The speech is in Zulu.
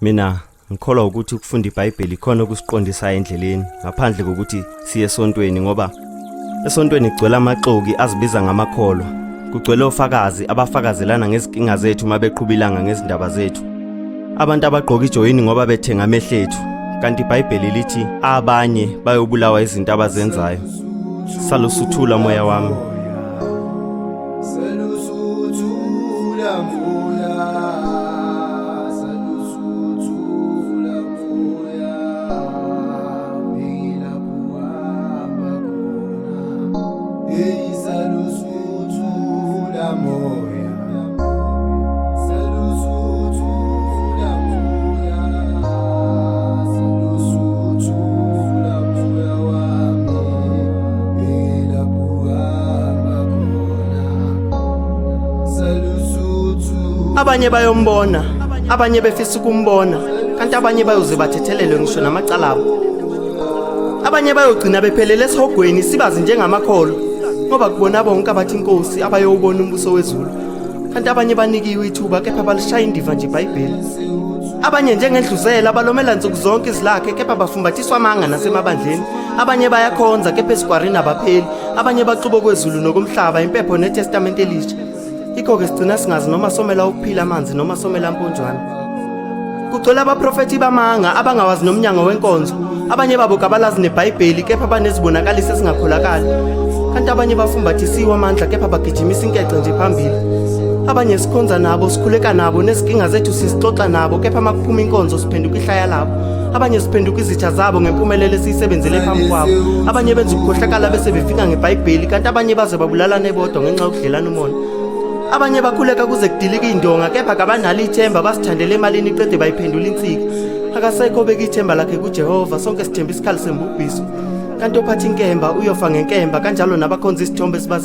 Mina ngikholwa ukuthi ukufunda iBhayibheli ikhona okusiqondisayo endleleni ngaphandle kokuthi siye esontweni ngoba esontweni kugcwele amaxoki azibiza ngamakholwa. Kugcwele ofakazi abafakazelana ngezinkinga zethu uma beqhuba ilanga ngezindaba zethu. Abantu abagqoka ijoyini ngoba bethenga amehlo ethu kanti iBhayibheli lithi abanye bayobulawa izinto abazenzayo. Salusuthula moya wami. Salusuthula moya, salusuthula moya, bheki lapho uhamba khona. Hey, salusuthula moya, salusuthula moya, salusuthula moya wami, bheki lapho uhamba khona. Salusuthula. Abanye bayombona, abanye befisa ukumbona, kanti abanye bayoze bathethelelwe ngisho namacala abo. Abanye bayogcina bephelele esihogweni sibazi njengamakholwa, ngoba kubona bonke abathi inkosi abayowubona umbuso wezulu. Kanti abanye banikiwe ithuba kepha balishaya indiva nje iBhayibheli. Abanye njengendluzela balomela nsuku zonke izilakhe kepha bafumbathiswa amanga nasemabandleni. Abanye bayakhonza kepha esigwarini abapheli. Abanye baxuba kwezulu nokomhlaba impepho neTestamente elisha. Yikho-ke sigcina singazi noma somela ukuphila amanzi noma somela mponjwana. Kugcwele abaprofethi bamanga abangawazi nomnyango wenkonzo. Abanye babo kabalazi neBhayibheli kepha banezibonakaliso ezingakholakali. Kanti abanye bafumbathisiwe amandla kepha bagijimisa inkece nje phambili. Abanye sikhonza nabo, sikhuleka nabo, nezinkinga zethu sizixoxa nabo kepha makuphuma inkonzo siphenduka ihlaya labo. Abanye siphenduka izitha zabo ngempumelelo esiyisebenzele phambi kwabo. Abanye benza ukukhohlakala bese befika ngeBhayibheli kanti abanye baze babulalane bodwa ngenxa yokudlelana umona. Abanye bakhuleka kuze kudilike indonga kepha kabanalo ithemba basithandele emalini iqede bayiphendula insika. Akasekho obeka ithemba lakhe kuJehova sonke sithemba isikhali sembubhiso. Kanti ophatha inkemba uyofa ngenkemba kanjalo nabakhonza isithombe esibazi.